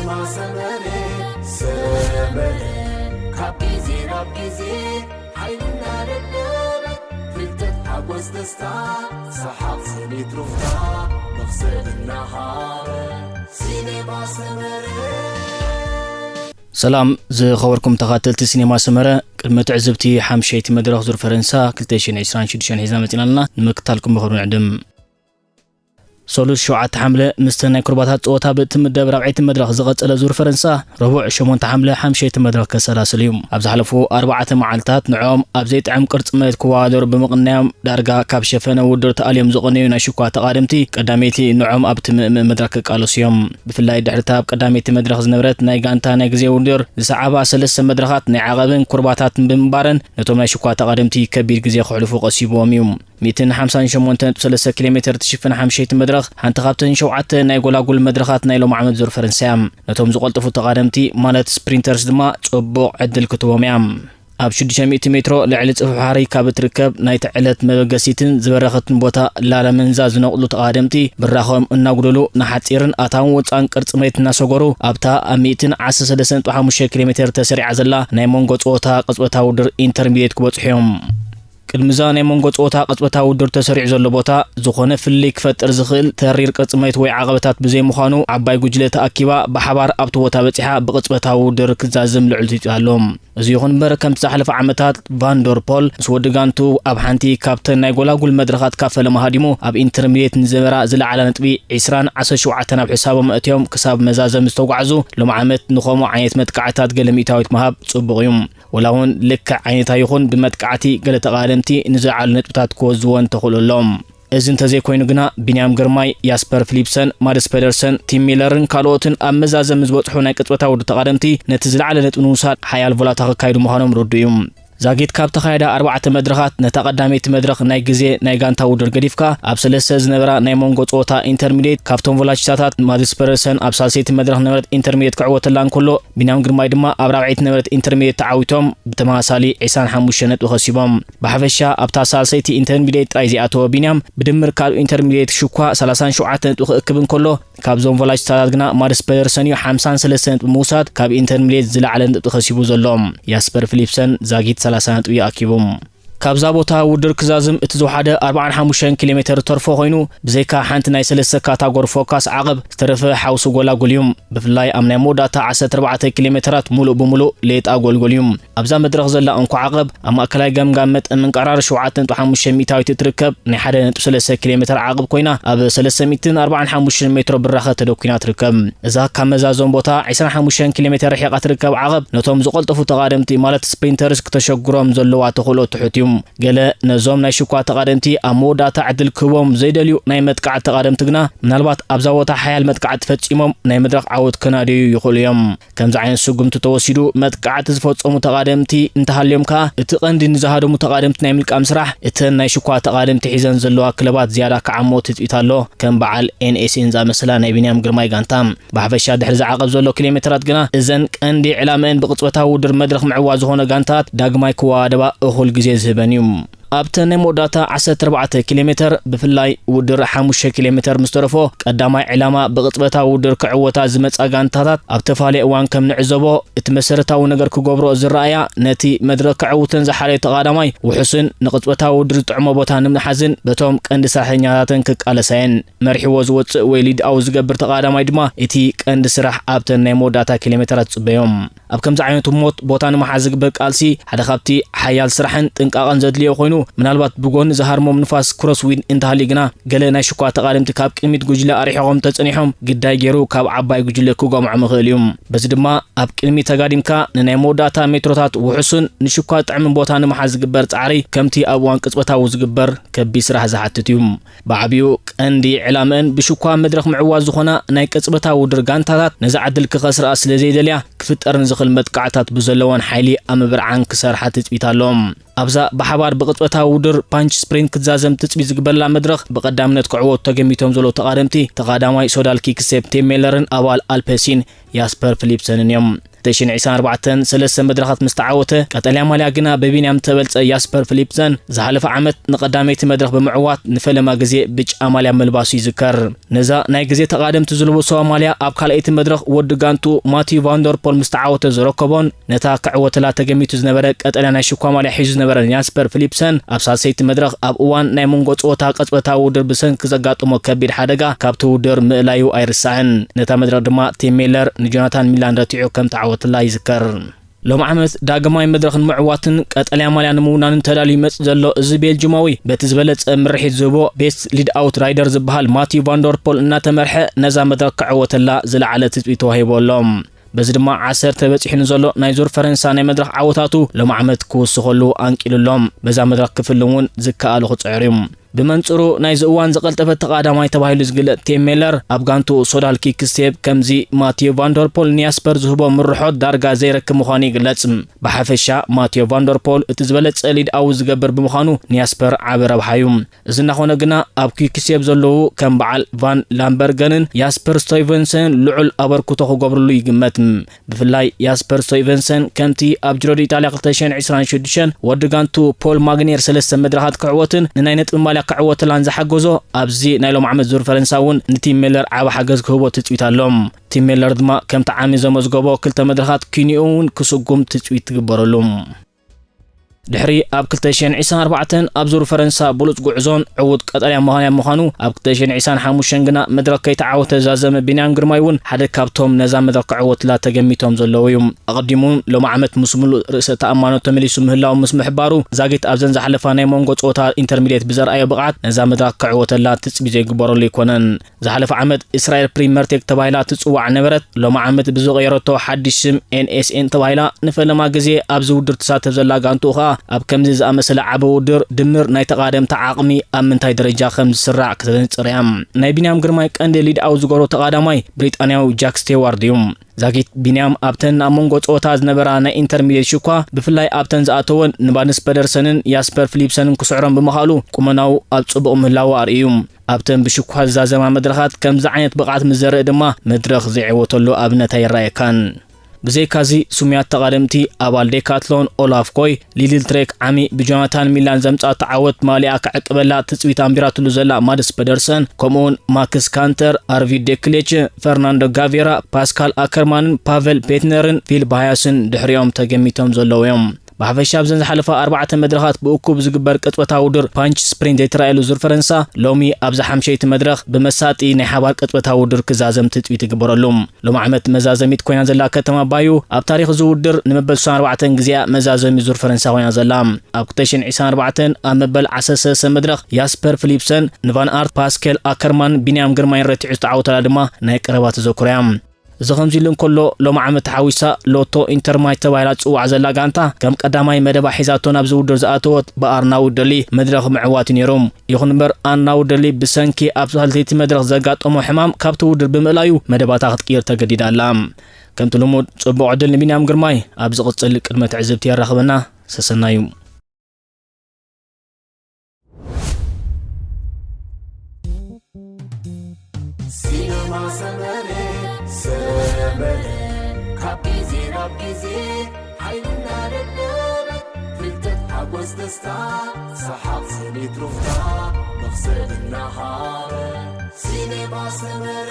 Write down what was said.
ሰመረ ሰመረ ካብ ግዜ ናብ ግዜ ሓይልና ደደበ ፍልጠት ሓጎስ ደስታ ሰሓቕ ስኒት ሩፍታ መኽሰብ እናሃበ ሲኔማ ሰመረ። ሰላም ዝኸበርኩም ተኻተልቲ ሲኔማ ሰመረ፣ ቅድሚ ትዕዝብቲ ሓምሸይቲ መድረኽ ዙር ፈረንሳ ክልተ ሽሕን ዕስራን ሽዱሽተን ሒዝና መጺና ኣለና። ንምክታልኩም ብኽብሪ ንዕድም። ሰሉስ ሸውዓተ ሓምለ ምስተ ናይ ኩርባታት ጸወታ ብእትምደብ ራብዐይቲ መድረኽ ዝቐጸለ ዙር ፈረንሳ ረቡዕ ሸሞንተ ሓምለ ሓምሸይቲ መድረኽ ከሰላስል እዩ። ኣብ ዝሓለፉ ኣርባዕተ መዓልታት ንዕኦም ኣብ ዘይጥዕም ቅርጺ መሬት ክወዳደሩ ብምቕናዮም ዳርጋ ካብ ሸፈነ ውድድር ተኣልዮም ዝቐነዩ ናይ ሽኳ ተቓደምቲ ቀዳመይቲ ንዕኦም ኣብቲ ምእምእ መድረኽ ክቃለሱ እዮም። ብፍላይ ድሕሪ እታ ኣብ ቀዳመይቲ መድረኽ ዝነበረት ናይ ጋንታ ናይ ግዜ ውድድር ዝሰዓባ ሰለስተ መድረኻት ናይ ዓቐብን ኩርባታትን ብምንባረን ነቶም ናይ ሽኳ ተቓደምቲ ከቢድ ግዜ ክሕልፉ ቀሲብዎም እዩ። ሚእትን ሓምሳን ሸሞንተ ነጥቢ ሰለስተ ኪሎ ሜትር ትሽፍን ሓምሸይቲ መድረኽ ሓንቲ ካብተን ሸውዓተ ናይ ጎላጉል መድረኻት ናይ ሎም ዓመት ዙር ፈረንሳ እያ። ነቶም ዝቐልጥፉ ተቓደምቲ ማለት ስፕሪንተርስ ድማ ጽቡቕ ዕድል ክትቦም እያ። ኣብ ሽዱሽተ ሚእቲ ሜትሮ ልዕሊ ጽፍሒ ባሕሪ ካብ እትርከብ ናይቲ ዕለት መበገሲትን ዝበረኸትን ቦታ ላለመንዛ ዝነቕሉ ተቓደምቲ ብራኾም እናጉደሉ ንሓጺርን ኣታውን ወጻን ቅርጺ መሬት እናሰገሩ ኣብታ ኣብ ሚእትን ዓሰርተ ሰለስተ ነጥቢ ሓሙሽተ ኪሎ ሜትር ተሰሪዓ ዘላ ናይ መንጎ ጸወታ ቅጽበታዊ ውድድር ኢንተርሚድየት ክበጽሑ እዮም። ቅድሚ እዛ ናይ መንጎ ጸወታ ቅጽበታዊ ውድድር ተሰሪዑ ዘሎ ቦታ ዝኾነ ፍልልይ ክፈጥር ዝኽእል ተሪር ቅርጺ መሬት ወይ ዓቐበታት ብዘይምዃኑ ዓባይ ጉጅለ ተኣኪባ ብሓባር ኣብቲ ቦታ በጺሓ ብቅጽበታዊ ውድድር ክዛዘም ልዑል ትጽቢት ኣሎ። እዚ ይኹን እምበር ከምቲ ዝሓለፈ ዓመታት ቫንደር ፖል ምስ ወዲ ጋንቱ ኣብ ሓንቲ ካብተን ናይ ጎላጉል መድረኻት ካብ ፈለማ ሃዲሙ ኣብ ኢንተርሚድየት ንዝነበራ ዝለዓላ ነጥቢ ዕስራን ዓሰርተ ሸውዓተን ኣብ ሕሳቦም ኣእትዮም ክሳብ መዛዘሚ ዝተጓዕዙ ሎም ዓመት ንኸምኡ ዓይነት መጥቃዕታት ገለ ሚእታዊት ምሃብ ጽቡቕ እዩ። ወላ እውን ልክዕ ዓይነታ ይኹን ብመጥቃዕቲ ገለ ተቓደምቲ ንዝለዓሉ ነጥብታት ክወዝዎ እንተኽእሉ ኣሎ። እዚ እንተዘይኮይኑ ግና ቢንያም ግርማይ፣ ያስፐር ፊሊፕሰን፣ ማድስ ፔደርሰን፣ ቲም ሚለርን ካልኦትን ኣብ መዛዘሚ ዝበጽሑ ናይ ቅጽበታዊ ውድድር ተቓደምቲ ነቲ ዝለዓለ ነጥቢ ንምውሳድ ሓያል ቮላታ ከካይዱ ምዃኖም ርዱእ እዩ። ዛጊት ካብ ተኻየዳ ኣርባዕተ መድረኻት ነታ ቀዳመይቲ መድረኽ ናይ ግዜ ናይ ጋንታ ውድድር ገዲፍካ ኣብ ሰለስተ ዝነበራ ናይ መንጎ ጸወታ ኢንተርሚድየት ካብቶም ቮላቺታታት ማድስ ፔደርሰን ኣብ ሳልሰይቲ መድረኽ ነበረት ኢንተርሚድየት ክዕወተላ እንከሎ ቢንያም ግርማይ ድማ ኣብ ራብዐይቲ ነበረት ኢንተርሚድየት ተዓዊቶም ብተመሳሳሊ ዕስራን ሓሙሽተ ነጥቢ ከሲቦም። ብሓፈሻ ኣብታ ሳልሰይቲ ኢንተርሚድየት ጥራይ ዘይኣተወ ቢንያም ብድምር ካብ ኢንተርሚድየት ሽኳ ሰላሳን ሸውዓተ ነጥቢ ክእክብ እንከሎ ካብዞም ቮላቺታታት ግና ማድስ ፔደርሰን እዩ ሓምሳን ሰለስተ ነጥቢ ምውሳድ ካብ ኢንተርሚድየት ዝለዓለ ነጥቢ ከሲቡ ዘሎ። ያስፐር ፊሊፕሰን ዛጊት ሰላሳ ነጥቢ ኣኪቡ። ካብዛ ቦታ ውድድር ክዛዝም እቲ ዝወሓደ ኣርባዓን ሓሙሽተን ኪሎ ሜተር ተርፎ ኮይኑ ብዘይካ ሓንቲ ናይ ሰለስተ ካታጎሪ ፎካስ ዓቐብ ዝተረፈ ሓውሲ ጎላጉል እዩ። ብፍላይ ኣብ ናይ መወዳእታ ዓሰርተ ኣርባዕተ ኪሎ ሜተራት ሙሉእ ብሙሉእ ሌጣ ጎልጎል እዩ። ኣብዛ መድረኽ ዘላ እንኮ ዓቐብ ኣብ ማእከላይ ገምጋም መጠን ምንቅርራር ሸውዓተ ነጥቢ ሓሙሽተ ሚእታዊት እትርከብ ናይ ሓደ ነጥቢ ሰለስተ ኪሎ ሜተር ዓቐብ ኮይና ኣብ ሰለስተ ሚእትን ኣርባዓን ሓሙሽተን ሜትሮ ብራኸ ተደኲና ትርከብ። እዛ ካብ መዛዞም ቦታ ዕስራን ሓሙሽተን ኪሎ ሜተር ርሒቓ ትርከብ ዓቐብ ነቶም ዝቐልጠፉ ተቓደምቲ ማለት ስፕሪንተርስ ክተሸግሮም ዘለዋ ተኽእሎ ትሑት እዩ። ገለ ነዞም ናይ ሽኳ ተቓደምቲ ኣብ መወዳእታ ዕድል ክህቦም ዘይደልዩ ናይ መጥቃዕቲ ተቓደምቲ ግና ምናልባት ኣብዛ ቦታ ሓያል መጥቃዕቲ ፈጺሞም ናይ መድረኽ ዓወት ከናድዩ ይኽእሉ እዮም። ከምዚ ዓይነት ስጉምቲ ተወሲዱ መጥቃዕቲ ዝፈጸሙ ተቓደምቲ እንተሃልዮም ከኣ እቲ ቀንዲ ንዝሃደሙ ተቓደምቲ ናይ ምልቃም ስራሕ እተን ናይ ሽኳ ተቓደምቲ ሒዘን ዘለዋ ክለባት ዝያዳ ክዓሞ ትጽቢት ኣሎ። ከም በዓል ኤንኤስኤን ዝኣመሰላ ናይ ቢንያም ግርማይ ጋንታ ብሓፈሻ ድሕሪ ዝዓቐብ ዘሎ ኪሎ ሜትራት ግና እዘን ቀንዲ ዕላመአን ብቕጽበታዊ ውድድር መድረኽ ምዕዋት ዝኾነ ጋንታት ዳግማይ ክወዳደባ እኹል ግዜ ዝህበን እዩ። ኣብተን ናይ መወዳእታ ዓሰርተ ኣርባዕተ ኪሎ ሜተር ብፍላይ ውድድር ሓሙሽተ ኪሎ ሜተር ምስ ተረፎ ቀዳማይ ዕላማ ብቕጽበታዊ ውድድር ክዕወታ ዝመጻ ጋንታታት ኣብ ተፋለየ እዋን ከም ንዕዘቦ እቲ መሰረታዊ ነገር ክገብሮ ዝረኣያ ነቲ መድረኽ ከዕውተን ዝሓረየ ተቓዳማይ ውሑስን ንቕጽበታዊ ውድድር ዝጥዕሞ ቦታ ንምሓዝን በቶም ቀንዲ ሰራሕተኛታተን ክቃለሳ እየን። መሪሕዎ ዝወጽእ ወይ ሊድኣዊ ዝገብር ተቓዳማይ ድማ እቲ ቀንዲ ስራሕ ኣብተን ናይ መወዳእታ ኪሎ ሜተራት ዝጽበዮም። ኣብ ከምዚ ዓይነት ህሞት ቦታ ንምሓዝ ዝግበር ቃልሲ ሓደ ካብቲ ሓያል ስራሕን ጥንቃቐን ዘድልዮ ኮይኑ ምናልባት ብጎኒ ዝሃርሞም ንፋስ ክሮስ ዊንድ እንተሃልዩ ግና ገለ ናይ ሽኳ ተቓደምቲ ካብ ቅድሚት ጉጅለ ኣርሒቖም ተጸኒሖም ግዳይ ገይሩ ካብ ዓባይ ጉጅለ ክጎምዖም ይኽእል እዩ። በዚ ድማ ኣብ ቅድሚት ተጋዲምካ ንናይ መወዳእታ ሜትሮታት ውሑስን ንሽኳ ጥዕምን ቦታ ንምሓዝ ዝግበር ጻዕሪ ከምቲ ኣብ እዋን ቅጽበታዊ ዝግበር ከቢድ ስራሕ ዝሓትት እዩ። ብዓቢኡ ቀንዲ ዕላመአን ብሽኳ መድረኽ ምዕዋት ዝኾና ናይ ቅጽበታዊ ውድድር ጋንታታት ነዛ ዕድል ክኸስርኣ ስለ ዘይደልያ ክፍጠር ንዝኽእል መጥቃዕታት ብዘለወን ሓይሊ ኣብ ምብርዓን ክሰርሓ ትጽቢት ኣሎ። ኣብዛ ብሓባር ብቅጽበታዊ ውድድር ፓንች ስፕሪንት ክትዛዘም ትጽቢት ዝግበረላ መድረኽ ብቐዳምነት ክዕወቱ ተገሚቶም ዘለዉ ተቓደምቲ ተቓዳማይ ሶዳል ኪክስቴፕ ቲም ሜለርን ኣባል ኣልፐሲን ያስፐር ፊሊፕሰንን እዮም። ክልተ ሽሕን ዕስራን ኣርባዕተን ሰለስተ መድረኻት ምስ ተዓወተ፣ ቀጠልያ ማልያ ግና ብቢንያም ተበልጸ ያስፐር ፊሊፕሰን ዝሓለፈ ዓመት ንቐዳመይቲ መድረኽ ብምዕዋት ንፈለማ ግዜ ብጫ ማልያ ምልባሱ ይዝከር። ነዛ ናይ ግዜ ተቓደምቲ ዝለበስዋ ማልያ ኣብ ካልኣይቲ መድረኽ ወዲ ጋንቱ ማቲዩ ቫንደርፖል ምስ ተዓወተ ዝረከቦን ነታ ክዕወተላ ተገሚቱ ዝነበረ ቀጠልያ ናይ ሽኳ ማልያ ሒዙ ዝነበረ ያስፐር ፊሊፕሰን ኣብ ሳልሰይቲ መድረኽ ኣብ እዋን ናይ መንጎ ጸወታ ቅጽበታዊ ውድድር ብሰንኪ ዘጋጠሞ ከቢድ ሓደጋ ካብቲ ውድድር ምእላዩ ኣይርሳዕን። ነታ መድረኽ ድማ ቲም ሜለር ንጆናታን ሚላን ረቲዑ ከም ተዓወተላ ይዝከር። ሎም ዓመት ዳግማይ መድረኽ ንምዕዋትን ቀጠልያ ማልያ ንምውናንን ተዳልዩ ይመጽእ ዘሎ እዚ ቤልጅማዊ፣ በቲ ዝበለጸ ምርሒት ዝህቦ ቤስት ሊድ ኣውት ራይደር ዝበሃል ማቲዩ ቫንደርፖል እናተመርሐ ነዛ መድረኽ ክዕወተላ ዝለዓለ ትጽቢት ተዋሂቡ ኣሎ። በዚ ድማ ዓሰርተ በጺሑ ንዘሎ ናይ ዙር ፈረንሳ ናይ መድረኽ ዓወታቱ ሎም ዓመት ክውስኸሉ ኣንቂሉ ኣሎ። በዛ መድረኽ ክፍልም እውን ዝከኣሉ ክጽዕር እዩ። ብመንጽሩ ናይዚ እዋን ዝቐልጠፈ ተቓዳማይ ተባሂሉ ዝግለጽ ቲም ሜለር ኣብ ጋንቱ ሶዳል ኪክስቴፕ ከምዚ ማቲዩ ቫንደርፖል ንያስፐር ዝህቦ ምርሖት ዳርጋ ዘይረክብ ምዃኑ ይግለጽ። ብሓፈሻ ማቲዮ ቫንደርፖል እቲ ዝበለጸ ሊድ ኣውት ዝገብር ብምዃኑ ንያስፐር ዓቢ ረብሓ እዩ። እዚ እናኾነ ግና ኣብ ኪክስቴፕ ዘለዉ ከም በዓል ቫን ላምበርገንን ያስፐር ስቶይቨንሰን ልዑል ኣበርክቶ ክገብርሉ ይግመት። ብፍላይ ያስፐር ስቶይቨንሰን ከምቲ ኣብ ጅሮ ዲኢጣልያ ክልተ ሽሕን ዕስራን ሽዱሽተን ወዲ ጋንቱ ፖል ማግኔር ሰለስተ መድረኻት ክዕወትን ንናይ ነጥቢ ማልያ ክዕወትላን ዝሓገዞ ኣብዚ ናይ ሎም ዓመት ዙር ፈረንሳ እውን ንቲም ሜለር ዓቢ ሓገዝ ክህቦ ትጽቢት ኣሎ። ቲም ሜለር ድማ ከምቲ ዓሚ ዘመዝገቦ ክልተ መድረኻት ኪንኡ እውን ክስጉም ትጽቢት ትግበረሉ። ድሕሪ ኣብ ክልተ ሽሕን ዕስራን ኣርባዕተን ኣብ ዙር ፈረንሳ ብሉጽ ጉዕዞን ዕዉት ቀጠልያ ማልያ ምዃኑ፣ ኣብ ክልተ ሽሕን ዕስራን ሓሙሽተን ግና መድረኽ ከይተዓወተ ዝዛዘመ ቢንያም ግርማይ እውን ሓደ ካብቶም ነዛ መድረኽ ክዕወትላ ተገሚቶም ዘለዉ እዩ። ኣቐዲሙ እውን ሎም ዓመት ምስ ምሉእ ርእሰ ተኣማኖት ተመሊሱ ምህላው ምስ ምሕባሩ፣ ዛጊት ኣብዘን ዝሓለፋ ናይ መንጎ ጸወታ ኢንተርሚድየት ብዘርኣዮ ብቕዓት ነዛ መድረኽ ክዕወተላ ትጽቢት ዘይግበረሉ ኣይኮነን። ዝሓለፈ ዓመት እስራኤል ፕሪመርቴክ ተባሂላ ትጽዋዕ ነበረት። ሎም ዓመት ብዝቐየረቶ ሓድሽ ስም ኤን ኤስ ኤን ተባሂላ ንፈለማ ግዜ ኣብዚ ውድድር ትሳተፍ ዘላ ጋንትኡ ኸኣ ኣብ ከምዚ ዝኣመሰለ ዓቢ ውድድር ድምር ናይ ተቓደምቲ ዓቕሚ ኣብ ምንታይ ደረጃ ከም ዝስራዕ ክተነጽር እያ። ናይ ቢንያም ግርማይ ቀንዲ ሊድ ኣውት ዝገብሮ ተቓዳማይ ብሪጣንያዊ ጃክ ስቴዋርድ እዩ። ዛጊት ቢንያም ኣብተን ኣብ መንጎ ጸወታ ዝነበራ ናይ ኢንተርሚድየት ሽኳ ብፍላይ ኣብተን ዝኣተወን ንማግነስ ፐደርሰንን ያስፐር ፊሊፕሰንን ክስዕሮም ብምኽኣሉ ቁመናኡ ኣብ ጽቡቕ ምህላዉ ኣርእዩ። ኣብተን ብሽኳ ዝዛዘማ መድረኻት ከምዚ ዓይነት ብቕዓት ምስ ዘርእ ድማ መድረኽ ዘይዕወተሉ ኣብነት ኣይረኣየካን። ብዘይካዚ ስሙያት ተቓደምቲ ኣባል ዴካትሎን ኦላፍ ኮይ፣ ሊድል ትሬክ ዓሚ ብጆናታን ሚላን ዘምጻቶ ዓወት ማልያ ክዕቅበላ ትጽቢት ኣንቢራትሉ ዘላ ማድስ ፐደርሰን፣ ከምኡውን ማክስ ካንተር፣ ኣርቪድ ዴክሌች፣ ፈርናንዶ ጋቬራ፣ ፓስካል ኣከርማንን ፓቨል ፔትነርን ፊል ባያስን ድሕሪኦም ተገሚቶም ዘለዉ እዮም። ብሓፈሻ ኣብዘን ዝሓለፋ ኣርባዕተ መድረኻት ብእኩብ ዝግበር ቅጽበታዊ ውድድር ፓንች ስፕሪንት ዘይተራእየሉ ዙር ፈረንሳ፣ ሎሚ ኣብዛ ሓምሸይቲ መድረኽ ብመሳጢ ናይ ሓባር ቅጽበታዊ ውድድር ክዛዘም ትጽቢት ይግበረሉ። ሎም ዓመት መዛዘሚት ኮይና ዘላ ከተማ ባዩ ኣብ ታሪኽ እዚ ውድድር ንመበል ስሳን ኣርባዕተን ግዜኣ መዛዘሚ ዙር ፈረንሳ ኮይና ዘላ። ኣብ ክልተ ሽሕን ዕስራን ኣርባዕተን ኣብ መበል ዓሰርተ ሰለስተ መድረኽ ያስፐር ፊሊፕሰን ንቫን ኣርት፣ ፓስኬል ኣከርማን ቢንያም ግርማይን ረቲዑ ዝተዓወተላ ድማ ናይ ቀረባ ተዘክሮ እያ። እዚ ከምዚ ኢሉ እንከሎ፣ ሎም ዓመት ተሓዊሳ ሎቶ ኢንተርማይ ተባሂላ ትጽዋዕ ዘላ ጋንታ፣ ከም ቀዳማይ መደባ ሒዛቶ ናብዚ ውድድር ዝኣተወት ብኣርናውድ ደሊ መድረኽ ምዕዋት እዩ ነይሩ። ይኹን እምበር፣ ኣርናውድ ደሊ ብሰንኪ ኣብ ሳልሰይቲ መድረኽ ዘጋጠሞ ሕማም ካብቲ ውድድር ብምእላዩ መደባታ ክትቅይር ተገዲዳ ኣላ። ከምቲ ልሙድ፣ ጽቡቕ ዕድል ንቢንያም ግርማይ። ኣብ ዝቕጽል ቅድመ ትዕዝብቲ የራኽበና። ሰሰናዩ። ሲነማ ሰመረ ሰመረ ካብ ግዜ ናብ ግዜ ሓይልና ደለበ ፍልጠት ሓጎስ ደስታ ሰሓቕ ስኒት ሩፍታ መኽሰብ እናሃበ ሲነማ ሰመረ